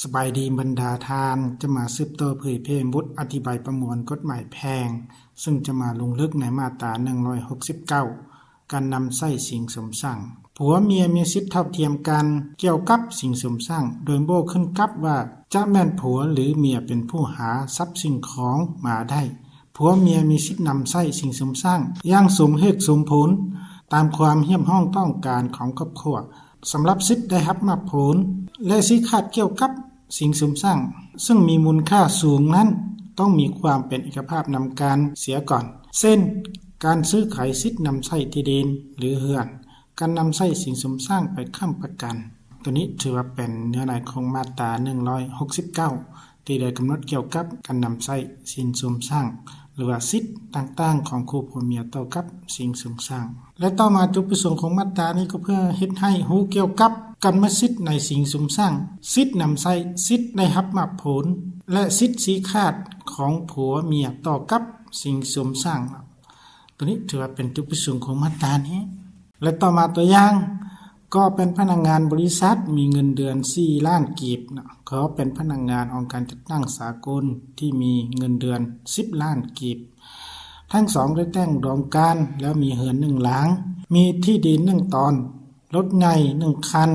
ສະບາຍດີບັນດາທ່ານ, ຈະມາສືບຕໍ່ເຜີຍແຜ່ບົດອະທິບາຍປະມວນກົດໝາຍແພ່ງ, ເຊິ່ງຈະມາລົງເລິກໃນມາດຕາໜຶ່ງຮ້ອຍຫົກສິບເກົ້າ ການນຳໃຊ້ສິ່ງສຸມສ້າງ. ຜົວເມຍມີສິດເທົ່າທຽມກັນກ່ຽວກັບສິ່ງສຸມສ້າງ, ໂດຍບໍ່ຂຶ້ນກັບວ່າຈະແມ່ນຜົວ ຫຼື ເມຍເປັນຜູ້ຫາຊັບສິ່ງຂອງມາໄດ້. ຜົວເມຍມີສິດນຳໃຊ້ສິ່ງສຸມສ້າງຢ່າງສົມເຫດສົມຜົນ ຕາມຄວາມຮຽກຮ້ອງຕ້ອງການຂອງຄອບຄົວ. ສຳລັບສິດໄດ້ຮັບມາກຜົນ ແລະ ຊີ້ຂາດກ່ຽວກັບສິ່ງສຸມສ້າງ ເຊິ່ງມີມູນຄ່າສູງນັ້ນ ຕ້ອງມີຄວາມເປັນເອກະພາບນຳກັນເສຍກ່ອນ, ເຊັ່ນ ການຊື້ຂາຍສິດນຳໃຊ້ທີ່ດິນ ຫຼື ເຮືອນ, ການນຳໃຊ້ສິ່ງສຸມສ້າງໄປຄ້ຳປະກັນ. ໂຕນີ້ຖືວ່າເປັນເນື້ອໃນຂອງມາດຕາໜຶ່ງຮ້ອຍຫົກສິບເກົ້າ ທີ່ໄດ້ກຳນົດກ່ຽວກັບການນຳໃຊ້ສິ່ງສຸມສ້າງ ຫຼືວ່າສິດຕ່າງໆຂອງຄູ່ຜົວເມຍຕໍ່ກັບສິ່ງສຸມສ້າງ. ແລະ ຕໍ່ມາຈຸດປະສົງຂອງມາດຕານີ້ກໍເພື່ອເຮັດໃຫ້ຮູ້ກ່ຽວກັບກຳມະສິດໃນສິ່ງສຸມສ້າງ, ສິດນຳໃຊ້, ສິດໄດ້ຮັບມາກຜົນ ແລະ ສິດຊີ້ຂາດຂອງຜົວເມຍຕໍ່ກັບສິ່ງສຸມສ້າງ. ໂຕນີ້ຖືວ່າເປັນຈຸດປະສົງຂອງມາດຕານີ້. ແລະ ຕໍ່ມາຕົວຢ່າງ, ກໍເປັນພະນັກງານບໍລິສັດມີເງິນເດືອນສີ່ລ້ານກີບນະ, ກໍເປັນພະນັກງານອົງການຈັດຕັ້ງສາກົນທີ່ມີເງິນເດືອນສິບລ້ານກີບ. ທັງສອງໄດ້ແຕ່ງດອງກັນແລ້ວມີເຮືອນໜຶ່ງຫຼັງ, ມີທີ່ດິນໜຶ່ງຕອນ, ລົດໃຫຍ່ໜຶ່ງຄັນ,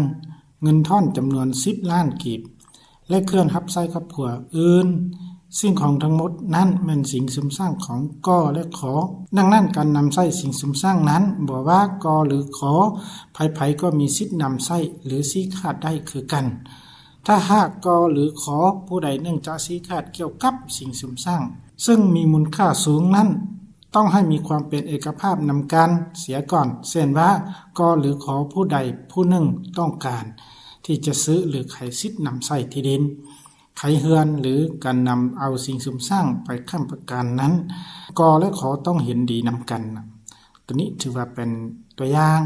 ເງິນທ້ອນຈຳນວນສິບລ້ານກີບ ແລະ ເຄື່ອງຮັບໃຊ້ຄອບຄົວອື່ນ. ສິ່ງຂອງທັງໝົດນັ້ນແມ່ນສິ່ງສຸມສ້າງຂອງ ກ ແລະ ຂ. ດັ່ງນັ້ນ ການນຳໃຊ້ສິ່ງສຸມສ້າງນັ້ນ ບໍ່ວ່າ ກ ຫຼື ຂ, ໃຜໆກໍມີສິດນຳໃຊ້ ຫຼື ຊີ້ຂາດໄດ້ຄືກັນ. ຖ້າຫາກ ກ ຫຼື ຂ ຜູ້ໃດໜຶ່ງຈະຊີ້ຂາດກ່ຽວກັບສິ່ງສຸມສ້າງ ເຊິ່ງມີມູນຄ່າສູງນັ້ນ, ຕ້ອງໃຫ້ມີຄວາມເປັນເອກະພາບນຳກັນເສຍກ່ອນ, ເຊັ່ນວ່າ ກ ຫຼື ຂ ຜູ້ໃດຜູ້ໜຶ່ງຕ້ອງການທີ່ຈະຊື້ ຫຼື ຂາຍສິດນຳໃຊ້ທີ່ດິນ, ຂາຍເຮືອນ ຫຼື ການນຳເອົາສິ່ງສຸມສ້າງໄປຄ້ຳປະກັນນັ້ນ, ກ ແລະ ຂ ຕ້ອງເຫັນດີນຳກັນ. ໂຕນີ້ຖືວ່າເປັນຕົວຢ່າງ.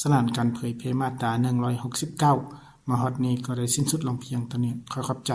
ສະນັ້ນ ການເຜີຍແຜ່ມາດຕາໜຶ່ງຮ້ອຍຫົກສິບເກົ້າ ມາຮອດນີ້ກໍໄດ້ສິ້ນສຸດລົງພຽງເທົ່ານີ້. ຂໍຂອບໃຈ.